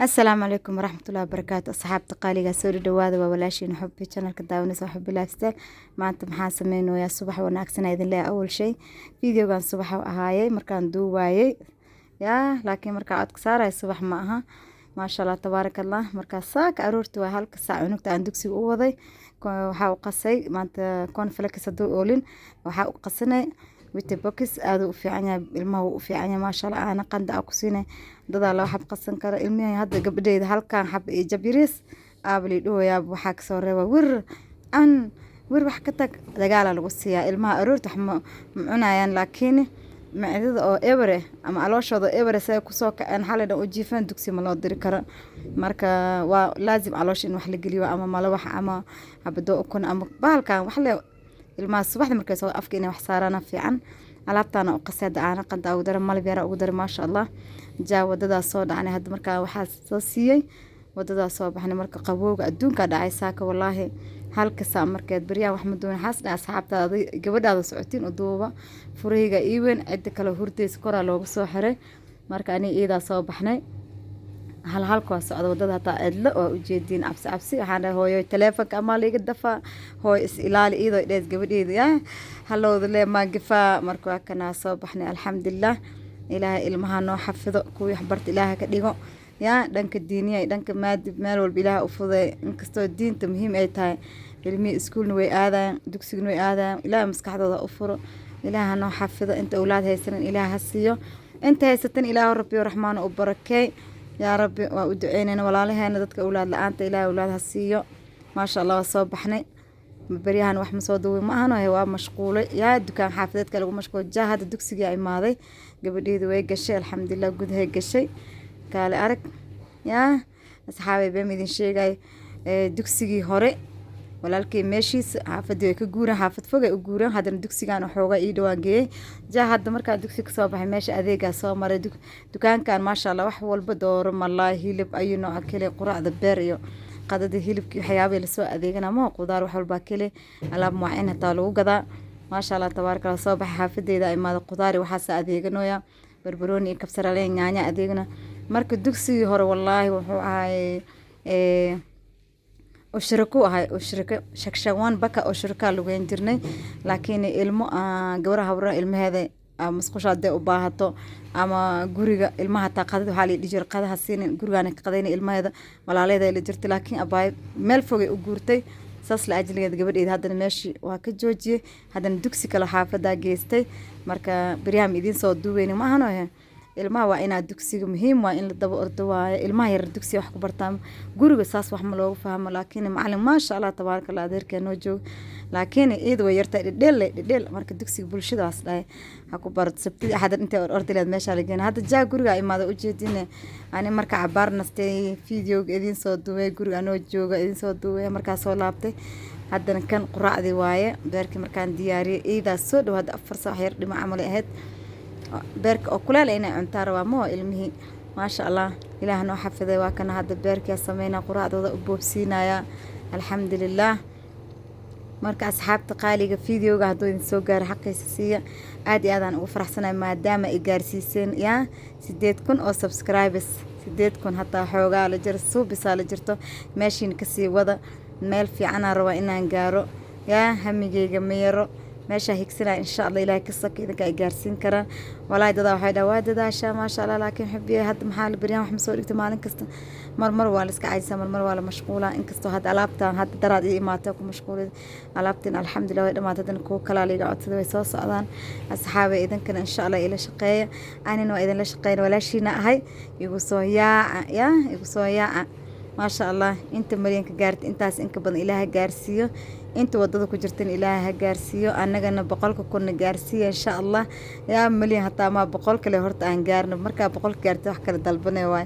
Asalaamu calaykum waraxmatullahi wabarakaatu. Asxaabta qaaliga, soo dhawaada. Waa walaashiin Xubbi, channelka daawanaysa Xubbi Lifestyle. Maanta maxaan sameynayaa? Subax wanaagsan idin leeyahay. Awal shay, videogan subax ahaayey markaan duuwaayey yaa, laakiin markaa codka saaraya subax ma aha. Maasha Allah, tabaaraka Allah. Markaa saaka aroorti waa halka saac cunugta aan dugsiga u waday. Waxaa u qasay maanta cornflakes. Hadduu oolin, waxaa u qasanay Weetabix. Aad u fiican yahay, ilmaha wuu u fiican yahay, maasha Allah. Aana qanda aa ku siinay. Dadaa laba xab qasan kara. Ilmihi hadda gabadheyda halkan xab iyo jab yariis aaba lii dhahoyaa. Waxaa kasoo reeba wir an wir, wax ka tag, dagaalaa lagu siiyaa. Ilmaha aroorta wax ma cunayaan, laakiin micdada oo ebere ama calooshooda ebere say kusoo kaceen, xalay dhan u jiifaan, dugsi ma loo diri karo. Marka waa laazim caloosha in wax la geliyo, ama malawax ama xabado ukun ama bahalkan wax le. Ilmaha subaxda markay soo afka inay wax saaraana fiican. Alaabtaana u qasay hadda, caano qanda ugu dara, malab yara ugu dara, maasha Allah. Jaa, wadadaas soo dhacnay hadda. Markaa waxaa soo siiyey, wadadaas soo baxnay. Marka qabowga adduunka dhacay saaka, wallaahi. Halka saa markeed baryahan wax ma duwan. Xaas dhaca asxaabtaada, gabadhaada socotiin u duuba. Furahayga ii weyn, cidda kale hurdaysa, koraa loogu soo xiray. Marka aniga iidaa soo baxnay, hal halka waa socda wadada, hataa cidlo waa ujeediin. Cabsi cabsi waxaan dhahay, "Hooyo, taleefonka amaa liiga dafaa? Hooyo, is ilaali." Iyadoo dhees gabadheeda yaa halowda lee maagifaa. Marka waa kanaa, soo baxnay, alxamdulilah. Ilaahay ilmaha noo xafido, kuwii waxbarta Ilaaha ka dhigo yaa, dhanka diiniya iyo dhanka maadi, meel walba Ilaaha u fuday. Inkastoo diinta muhiim ay tahay, ilmihii iskuulna way aadayaan, dugsigana way aadayaan. Ilaahay maskaxdooda u furo, Ilaaha noo xafido. Inta awlaad haysanan Ilaah ha siiyo, inta haysatan Ilaahu Rabbiyo Raxmaan u barakeey, yaa Rabbi. Waa u duceynayna walaalaheena dadka awlaad la-aanta, Ilaah awlaad ha siiyo. Maasha Allah, waa soo baxnay. Beryahan wax ma soo duubay ma ahano, waa mashquulay yaa, dukaan xaafadeedka lagu mashquulay. Jaa, hadda dugsigaa imaaday, gabadheedu way gashay, alxamdulilah, gudahay gashay. Kaale arag yaa asxaabay, been idin sheegay. Dugsigii hore walaalkay meeshiisa xaafadii way ka guureen, xaafad fogay u guureen. Haddana dugsigan waxoogaa ii dhawaan geeyey. Jaa, hadda markaa dugsi kasoo baxay, meesha adeegaa soo maray. Dukaankan, maasha Allah, wax walba, dooro, malaay, hilib ayu nooca kale, quraacda beer iyo qadada hilibki, waxyaabihii lasoo adeegana ma, qudaar, wax walbaa kale, alaab muwacin hataa lagu gadaa. Maasha Allah, tabaaraka Allah. Soo baxay, xaafadeyda imaada, qudaar iyo waxaasa adeeganooya, barbarooni iyo kabsar caleen, yaanya adeegana. Marka dugsigii hore, wallaahi, wuxuu ahay ushriko ahay, ushriko shagshawan baka ushrikaa lugeyn jirnay. Laakiin ilmo gabaraha habra ilmaheeda musqusha hadday u baahato ama guriga ilmaha hataa qadada, waxaa la dhihi jiray qadaha siinin, gurigaana ka qadayna ilmaheeda, walaalaheeda la jirtay. Laakiin abaay meel fogay u guurtay, saas la ajligeed gabadheeda haddana meeshii waa ka joojiyey, haddana dugsi kale xaafadaa geystay. Marka beryahan idiin soo duubeyni ma ahano. Ilmaha waa inaa dugsiga muhiim waa in la daba ordo waaye. Ilmaha yar dugsiga wax ku bartaan, guriga saas wax ma loogu fahmo. Laakiin macalin, maasha Allah, tabaaraka Allah, adeerkee noo joogo, laakiin iyada way yartahay, dhedheel dhedheel. Marka dugsiga bulshadaas dhahay ha ku barato, Sabtida, Axad intay ordi leed meeshaa la geena. Hadda jaa, guriga imaada, ujeedine ani marka cabaar nastay, videoga idiin soo duubay, guriga anoo jooga idiin soo duubay. Markaa soo laabtay, haddana kan quraacdii waaye. Beerkii markaan diyaariyey, iidaas soo dhow hadda, 4 saac yar dhimo camal ay ahayd. Beerka oo kuleel inay cuntaa rabaa moo ilmihii. Maasha Allah, Ilaah noo xafiday. Waa kana hadda beerkaa sameynaa, quraacdooda u boobsiinaya, alxamdulilah. Marka asxaabta qaaliga, videoga hadduu idin soo gaaro, xaqiisa siiya. Aad iyo aadaan ugu faraxsanahay maadaama ay gaarsiiseen yaa 8000 oo subscribers. 8000 hataa xoogaa la jiro, suubisaa la jirto. Meeshiina kasii wada, meel fiicanaa rabaa inaan gaaro yaa, hamigeyga ma yaro meeshaa higsanaya. Insha Allah, Ilahay ka saka idinka ay gaarsiin karaan. Walaahi, dadaa waxay dhaha, "Waa dadaashaa, maasha Allah, laakiin Xubiye, hadda maxaa la beryaan wax ma soo dhigta maalin kasta?" Mar mar waa la iska caajisaa, mar mar waa la mashquulaa. Inkastoo hadda alaabtan hadda daraad ii imaatay ku mashquulay, alaabtin alxamdulilah way dhamaatay. Haddana kuwo kalaa liiga codsaday, way soo socdaan. Asxaabay, idinkana insha Allah ila shaqeeya, anina waa idinla shaqeyn. Walaashiina ahay, igu soo yaaca yaa, igu soo yaaca. Maasha Allah, inta malyanka gaarta, intaas inka badan Ilaaha gaarsiiyo. Inta wadada ku jirtana Ilaaha ha gaarsiiyo. Annagana 100,000-na gaarsiiya, insha Allah. Yaa malyan hataa maa, 100 kale horta aan gaarno. Markaa 100-ka gaarta, wax kale dalbanay waay.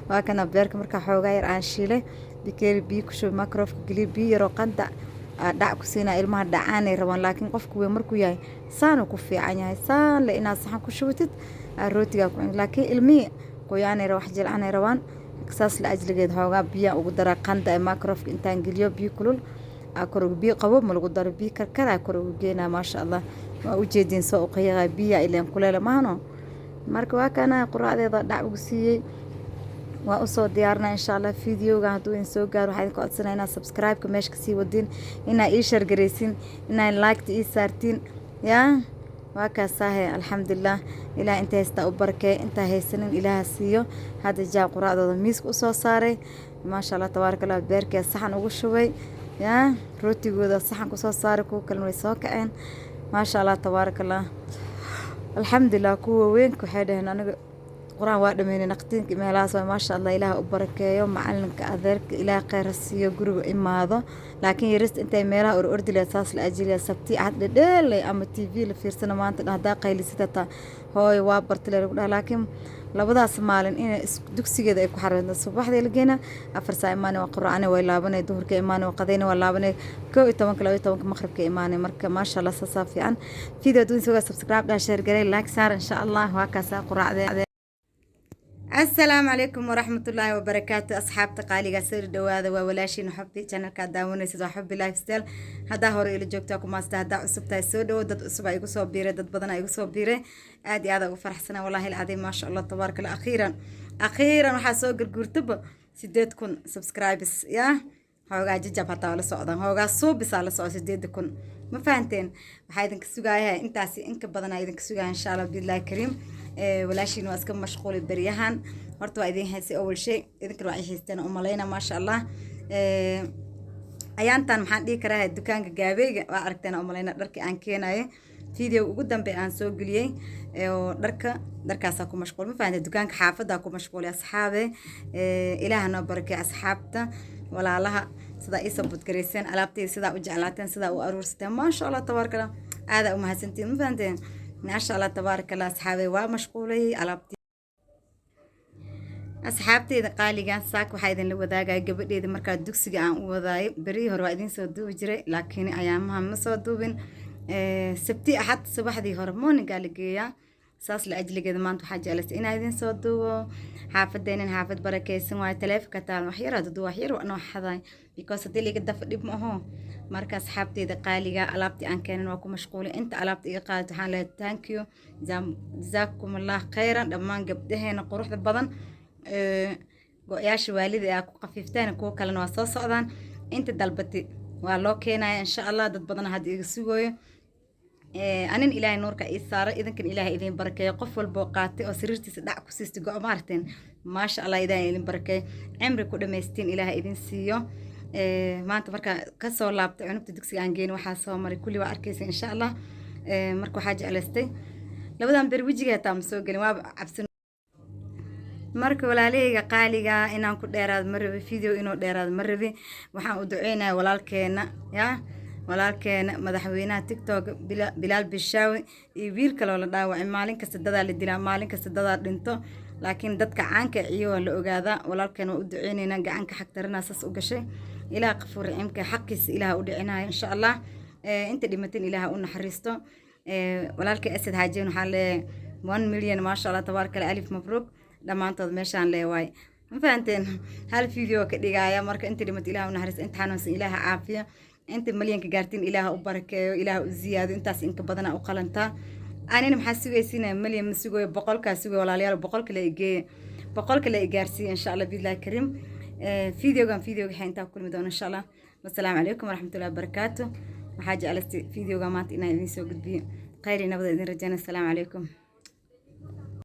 Waa kana beerka. Markaa xoogaa yar aan shiilay, bikeeri biyo ku shubay, microwave-ka geliyo, biyo yaroo qandac dhac ku siinaa. Ilmaha dhacaanay rabaan, laakiin qofku weyn markuu yahay saanuu ku fiican yahay, saan le inaad saxan ku shubatid, rootigaa ku cuni. Laakiin ilmihii qoyaanay rabaan, wax jilcanay rabaan. Saas la ajligeed xoogaa biyaa ugu daraa qanda ee microwave-ka intaan geliyo, biyo kulul kor, biyo qabo ma lagu daro, biyo karkaraa kor ugu geenaa. Maasha Allah, waa ujeediin soo uqiiqa biyaa ileen kuleela maahno. Marka waa kana quraacdeeda dhac ugu siiyey. Waa usoo diyaarinaa, insha Allah. Videoga hadduu idin soo gaaro, waxaa idinka codsanaya inaad subscribe-ka meesha kasii wadin, inaa ii share garaysin, inaa like-ta ii saartiin. Yaa waa kaasaahe. Alxamdulilah, Ilaah inta haystaa u barakee, intaa haysanin Ilaaha siiyo. Hadda jaa quraacdooda miiska usoo saaray. Maasha Allah, tabaaraka Allah. Beerkee saxan ugu shubay, yaa rootigooda saxan kusoo saaray. Kuwa kalena way soo kaceen. Maasha Allah, tabaaraka Allah, alxamdulilah. Kuwa weynka waxay dhaheen, "Aniga qur-aan waa dhameynay." Naqtiinka meelahaas waa. Maasha Allah, Ilaah u barakeeyo macalinka adeerka, Ilaah kheyr ha siiyo, guriga imaado. Laakiin yarista intay meelaha or ordi lahayd, saas la ajiliya, Sabti Axad dhedheelay ama TV la fiirsana maanta dhan. Haddaa qaylisid hataa, "Hooyo, waa bartile," lagu dhaha. Laakiin labadaas maalin inay dugsigeeda ay ku xareento, subaxdii la geena, 4 saa imaanay, waa quracane, way laabanay, duhurka imaanay, waa qadayna, waa laabanay, 11-ka, 12-ka maqribka imaanay. Marka maasha Allah, saasaa fiican. Video hadduu sugaa, subscribe dhaa, share garay, like saar, insha Allah. Waa kaasaa quraacdee. Asalaamu calaykum waraxmatullaahi wabarakaatu. Asxaabta qaaliga, soo dhawaada. Waa walaashiin Xubbi. Channelkaa daawanaysid waa Xubbi Lifestyle. Haddaa hore ila joogtaa, kumaasta. Haddaa cusub tahay, soo dhawo. Dad cusub aa igu soo biiray, dad badan aa igu soo biiray. Aad iyo aad ugu faraxsana, wallahi alcadiim. Maasha Allah, tabaaraka Allah. Akhiiran, akhiiran waxaa soo garguurtaba 8000 subscribers. Yaa hoogaa jajab hataa waa la socdaan, hoogaa suubisaa la socda 8000. Ma fahanteen? Waxaa idinka sugaaya intaasi inka badanaa idinka sugaya, insha Allah, biidlahi kariim. Walaashiin waa iska mashquuli beryahan. Horta waa idin haysay awal shay, idinkana waa i haysteen umalayna. Maasha Allah. Ayaantan maxaan dhihi karaa, dukaanka gaabeyga waa aragteen umalayna, dharkii aan keenaye, video ugu dambe aan soo geliyey oo dharka, dharkaasaa ku mashquul. Ma fahanteen? Dukaanka xaafaddaa ku mashquulay. Asxaabe, Ilaaha noo barakay. Asxaabta, walaalaha, sidaa iisoo budgarayseen alaabtayda, sidaa u jeclaateen, sidaa u aruursateen, maasha Allah, tabaaraka Allah, aadaa u mahadsantiin. Ma fahanteen? Maasha Allah, tabaaraka Allah. Asxaabe, waa mashquulay alaabtii. Asxaabteyda qaaliga, saak waxaa idinla wadaagaya gabadheeda markaa dugsiga aan u wadaayo. Berihii hore waa idiin soo duubi jiray, laakiin ayaamaha ma soo duubin. Sabti, Axad subaxdii hore morningaa la geeyaa. Saas la ajligeeda maanta waxaa jeclaystay inaa idin soo duubo. Xaafadeenin xaafad barakeysan waayo. Taleefonka taan wax yar dudu, wax yar noo xaday, because haddii liiga dafa dhib ma aho. Marka asxaabteyda qaaliga, alaabtii aan keenin waa ku mashquulay. Inta alaabta iga qaadato waxaan leeyahay thank you, jazaakum Allah khayran. Dhammaan gabdhaheena quruxda badan, go-yaasha waalida aa ku qafiifteen, kuwo kalena waa soo socdaan. Inta dalbati waa loo keenaya, insha Allah. Dad badan hadda iga sugooyo. Anin Ilaahay nuurka ii saaray, idinkan Ilaahay idin barakeeyo. Qof walboo qaatay oo sariirtiisa dhac ku siistay go, maaragteen? Maasha Allah, Ilaahay idin barakeeyo, cimri ku dhamaystiin Ilaahay idin siiyo. Maanta markaa kasoo laabtay cunugta dugsiga aan geyn, waxaa soo maray kulli waa arkaysa, insha Allah. Marka waxaa jeclaystay labadan beri wejiga hataa ma soo gelin, waaba cabsan. Marka walaalahayga qaaliga, inaan ku dheeraado ma rabi, video inuu dheeraado ma rabi. Waxaan u duceynayaa walaalkeena, yaa walaalkeena madaxweynaha TikTok, Bilaal Bishaawi, iyo wiil kaloo la dhaawacay. Maalin kasta dadaa la dilaa, maalin kasta dadaa dhinto, laakiin dadka caanka ciyo waa la ogaadaa. Walaalkeena waa u duceyneynaa. Gacanka xag taranaa saas u gashay. Ilaah qafuur raxiimka xaqiisa Ilaah u dhicinaya, insha Allah. Inta dhimatin Ilaah u naxariisto. Walaalkay Asad Haajeen waxaa leeyahay 1 million, maasha Allah, tabaaraka Allah, alif mabruuk. Dhammaantood meeshaan leewaay. Ma fahanteen? Hal video ka dhigaya. Marka inta dhimat Ilaah u naxariisto, inta xanuunsan Ilaaha caafiya, inta milyanka gaartiin Ilaah u barakeeyo, Ilaah u ziyaado. Intaas inka badana u qalantaa. Anina maxaa sugaysiina? Milyan ma sugayo, 100-kaa sugayo. Walaalayaal, 100-ka la igeeya, 100-ka la igaarsiiya, insha Allah, biidlahi kariim. Videogan videoga waxay intaa ku kulmi doona, insha Allah. Wasalaamu calaykum waraxmatullahi wabarakaatu. Waxaa jeclaystay videoga maanta inaan idiin soo gudbiyo. Khayr iyo nabada idin rajeyna. Asalaamu calaykum.